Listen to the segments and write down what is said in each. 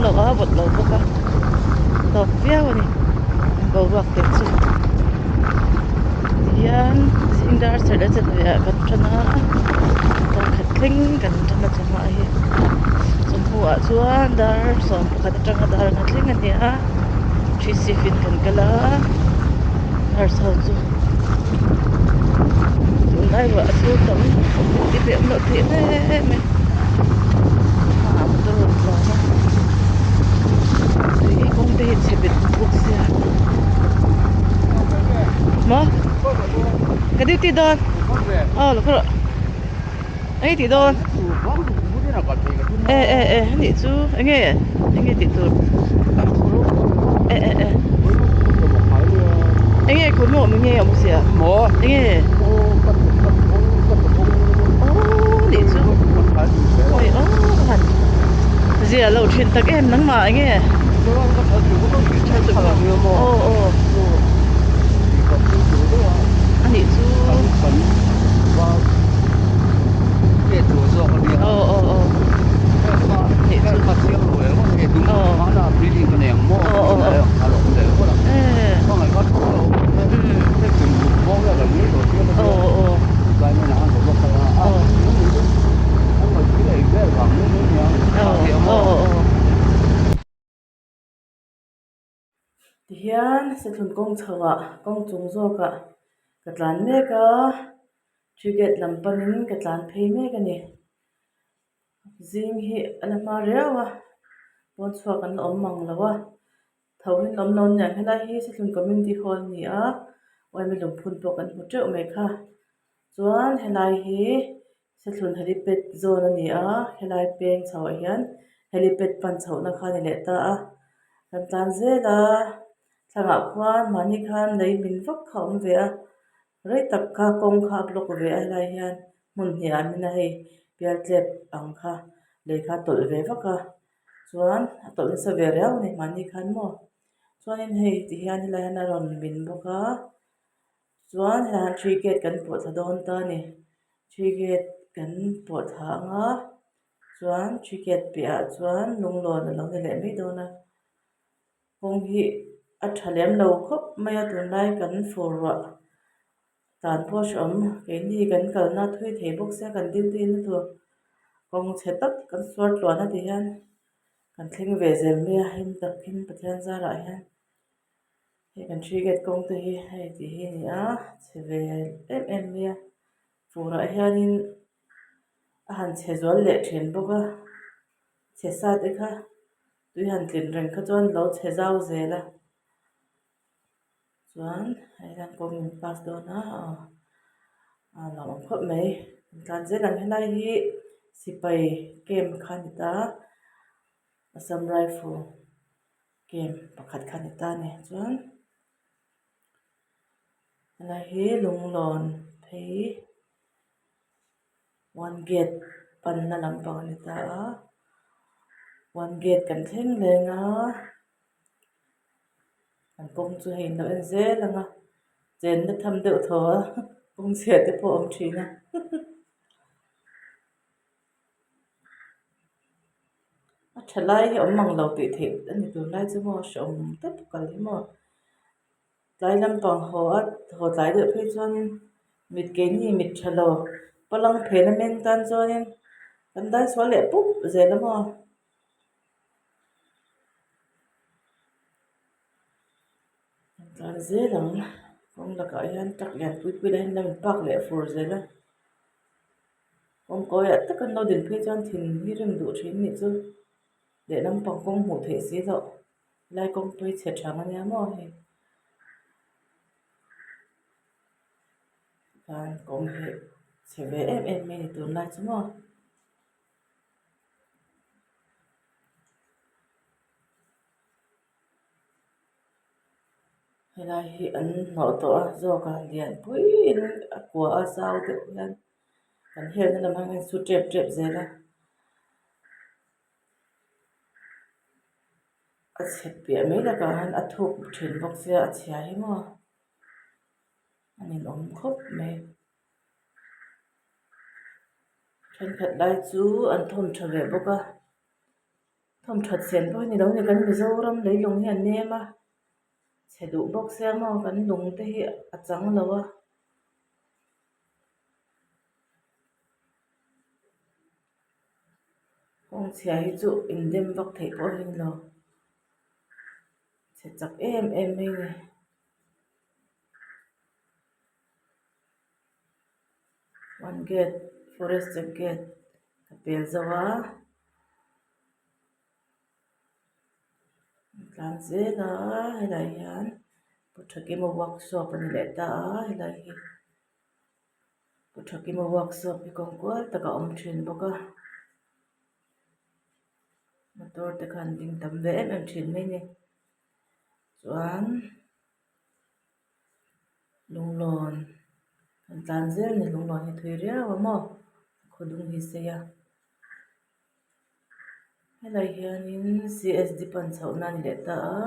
lo a vawt lo bawk a tawk viau a ni boruak te chu tihian zing dar sarh leh chanve ah kan tan a dar khat thleng kan tan a chawhma hi chawhnu ah chuan dar 11 atanga dar nga thleng a ni a three in kan kal a nurse ho chu tunlai ruah a sur tam tih te awm loh theih em em a motor rawn tlan a tui kawng te hi chhe bet bawk sia maw ka duty dawn aw lo khaw rawh eng tih dawn e e e anih chu eng nge eng nge tih tur e e e eng nge kut maw eng nge awm sia eng nge aw nih chu oi aw ka han zia lo thin tak em nangmah eng nge aw aw anih chu aw aw aw Tihian sethlun kawng chho ah kawng chung zawk ah ka tlan mek a ticket lam panin ka tlan phei mek a ni. Zing hi a la hma riau a pawn chhuak an la awm mang lo a tho in awm lo aniang helai hi Sethlun community hall a ni a uaimi lungphun pawh kan hmu teuh mai kha chuan helai hi Sethlun helipad zawn a ni a helai peng chho ah hian helipad pan chhohna kha a ni leh ta a kan tlan zel a thlangah khuan mahni khan lei min vak kha a awm ve a rei tak kha kawng kha a block ve a helai hian. Hmun hnih ah min a hei pialtlep ang kha lei kha a tawlh ve vak a chuan a tawlh nasa ve riau a ni mahni khan maw chuanin hei ti hian helai hian a rawn min bawk a chuan helai hian three gate kan pawh thla dawn ta a ni three gate kan pawh thla ang a chuan three gate piahah chuan lunglawn a lo ni leh mai dawn a kawng hi a tha lem lo khawp mai a tunlai kan fur ruah. Tan pawh a hrehawm keini kan kalna thui thei bawk sia kan duty na tur kawng chhe tak kan suar tluan a ti hian kan thleng ve zel mai a him takin Pathian zarah hian hei kan three gate kawng te hi hei tih hi a ni a chhe ve em em mai a furah hianin a han chhe zual leh thin bawk a chhe sa te kha tui han tlin reng kha chuan lo chhe zau zel a. Chuan hei hian kawng min pass dawn a aw a lo awm khawp mai an tlan zel ang helai hi sipai camp kha a ni ta assam rifle camp pakhat kha a ni ta a ni chuan helai hi lunglawn phei one gate panna lampang a ni ta a one gate kan thleng leng a. An kawng chu hei an lo en zel ang a chenna tham deuh thaw a kawng chhia te pawh a awm thin a a tha lai hi a awm mang lo tih theih a ni tunlai chu maw hrehawm tawp kal hi maw tlai lampang haw a haw tlai deuh phei chuanin mit keini mit tha lo palang phena meng tan chuanin kan dai sual leh pup zel a maw. Tlan zel ang kawng lakah hian truck lian pui pui lah hian an lo in park leh fur zel a kawng kawiah tak an lo din phei chuan thin hi rem duh thin anih chu lehlam pang kawng hmuh theih si loh helai kawng pawh hi chhe tha ang ania maw hei chuan kawng hi chhe ve em em mai a ni tunlai chu maw. Helai hi an hnawh tawh a zawk a lian puiin a kua a zau deuh hian kan helna lam ah hian su tep tep zel a a chhe piah mai lakah hian a thuk thin bawk sia a chhia hi maw a ninawm khawp mai. Thenkhat lai chu an thawm tha ve bawk a. Thawm that sen pawh hi ni lo a ni kan Mizoram leilung hi a nem a chhe duh bawk sia maw kan lung te hi a chang lo a. Kawng chhia hi chu indem vak theih pawh hi ni lo chhe chak em em mai a ni. One gate forest check gate ka pel zo a tlan zel a helai hian pu Thakima workshop a ni leh ta a helai hi pu Thakima workshop hi kawng kual tak a awm thin bawk a motor te khan ding tam ve em em thin mai a ni chuan. Lunglawn kan tlan zel a ni lunglawn hi thui riau a maw khaw dung hi sei a helai hianin c s d pan chhoh na a ni leh ta a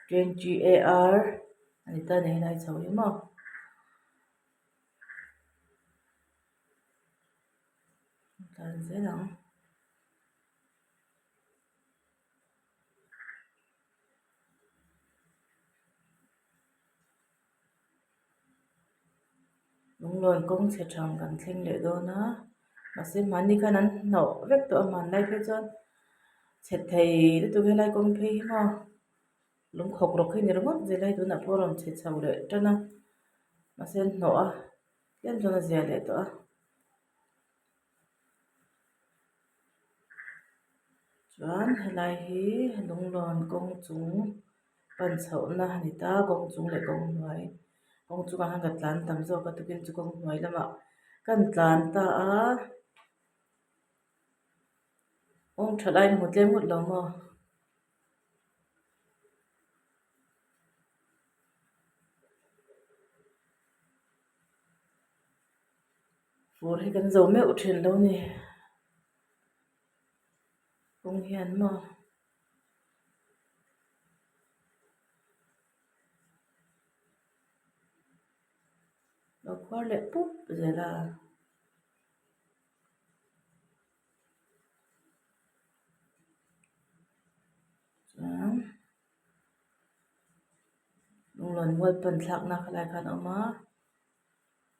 twenty a r a ni ta a ni helai chho hi maw. Tlan zel ang. Lunglawn kawng chhe thang kan thleng leh dawn a mahse mahni khan an hnawh vek tawh a hmanlai phei chuan chhe thei lutuk helai kawng phei hi maw lung khawk rawk hi ni ringawt zel a hei tunah pawh a rawn chhe chho leh tan a mahse an hnawh a tlem chuan a zia leh tawh a. Chuan helai hi lunglawn kawng chung pan chhohna a ni ta kawng chung leh kawng hnuai kawng chungah khan ka tlan tam zawk a tukin chu kawng hnuai lamah kan tlan ta a kawng tha lai hmu tlem ngawt lo maw. Fur hi kan zo meuh thin lo ni kawng hian maw lo khuar leh pup zel a. Chuan lunglawn mual pan thlakna khalai khan a awm a.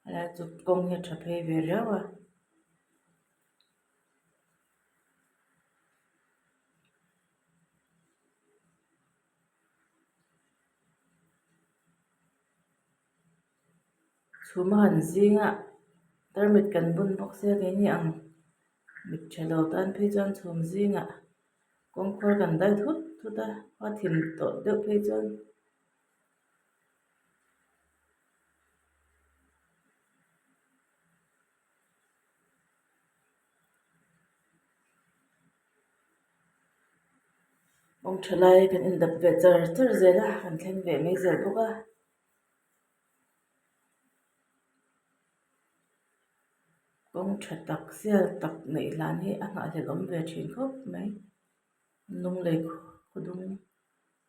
Helai chu kawng hi a tha phei ve riau a. Chhum a han zing a tarmit kan bun bawk sia keini ang mit tha lo tan phei chuan chhum zingah kawngkhur kan dai thut thut a khua thim tawh deuh phei chuan. Kawng tha lai kan indap ve char char zel a kan thleng ve mai zel bawk a. Kawng tha tak sial tak neih hlan hi a nghahhlelh awm ve thin khawp mai lunglei khaw dung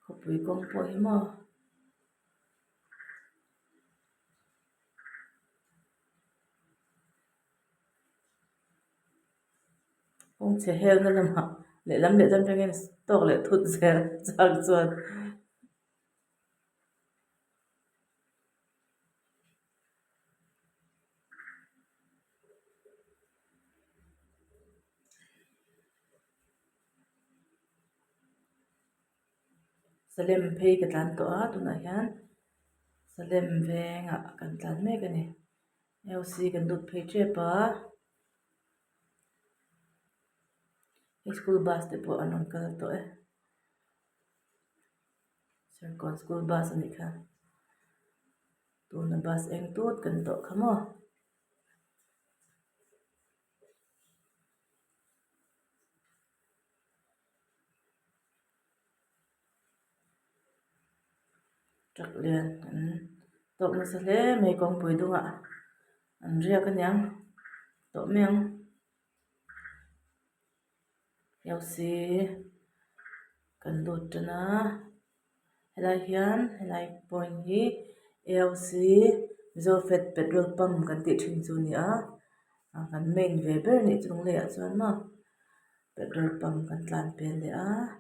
khawpui kawng pawh hi maw. Kawng chhe helna lamah lehlam lehlam atangin tawk leh thut zel chang chuan. Salem phei ka tlan tawh a tunah hian Salem vengah kan tlan mek a ni L C kan lut phei tep a hei school bus te pawh an rawn kal tawh e Serkawn school bus a nih kha tuna bus eng tut kan tawh kha maw. Truck lian an tawk nasa hle mai kawngpui dungah an riak aniang tawh mai ang L C kan lut tan a helai hian helai point hi L C Zofet petrol pump kan tih thin chu a ni a kan main ve ber a nih chu lunglei ah chuan maw. Petrol pump kan tlan pel leh a.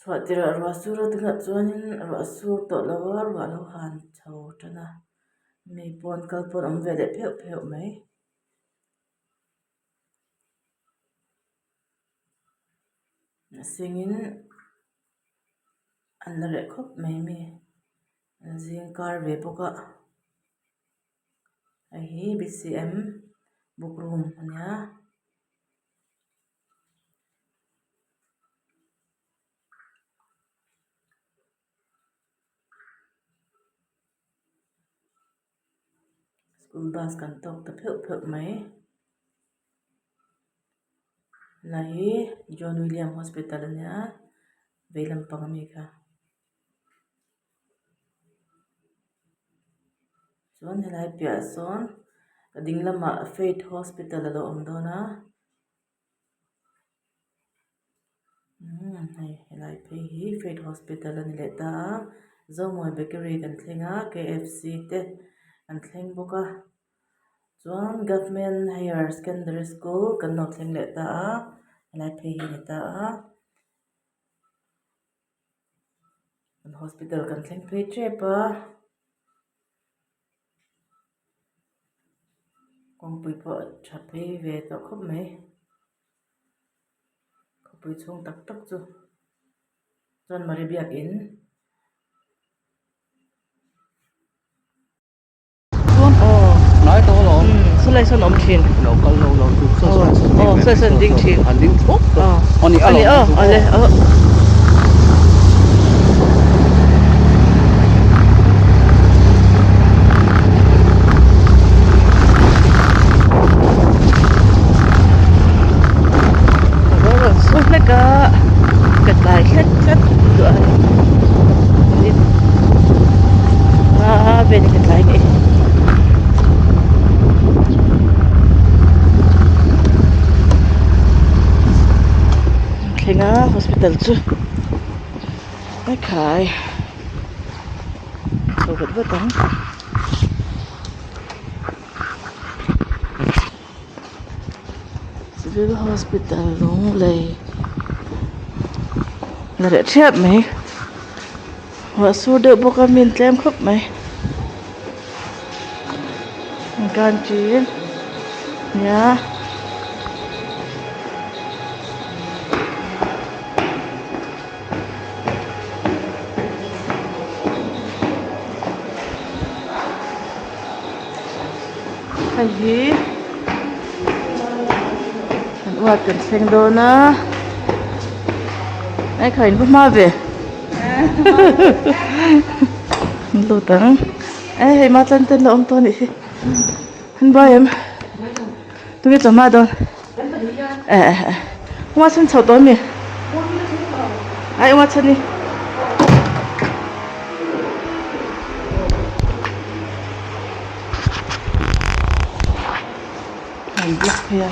Chhuah tirh ah ruah sur a tunah chuanin ruah sur tawh lo a ruah lo han chho tan a mi pawn kal pawh an awm ve leh pheuh pheuh mai. Singin an la reh khawp mai mi an zing kar ve bawk a hei hi b c m book room a nia. School bus kan tawk ta pheuh pheuh mai helai hi John William hospital a nia vei lampang ami kha chuan helai piahah sawn ka ding lamah faith hospital alo awm dawn a. Umm hei helai phei hi faith hospital a ni leh ta a Zomawi bakery kan thleng a k f c te an thleng bawk a chuan government higher secondary school kan lo thleng leh ta a helai phei hi a ni ta a an hospital kan thleng phei tep a. Kawngpui pawh a tha phei ve tawh khawp mai khawpui chhung tak tak chu chuan mari biakin. Hnai tawh alawm. Saw lai sawn awm thin. Lo kal lo lo chu saw sawn aw saw sawn ding thin. An ding thup tawh. Aw ni alawm. Aw ale aw. Rawn su hlek a ka tlai tlat tlat duh a ni a vel ka tlai ngei thleng a hospital chu ekhai chho vat vat ang. Civil hospital Lunglei la reh thiap mai ruah sur deuh bawk a mi an tlem khawp mai country nia. Hei hi kan uat kan thleng dawn a ai kha in va hma ve an lut ang e hei ma tlan ten la awm tawh a nih hi an buai em tunge chawhma dawn. Eh eh eh uma chhan chho tawh ami ai uma chhan ni an block phei a.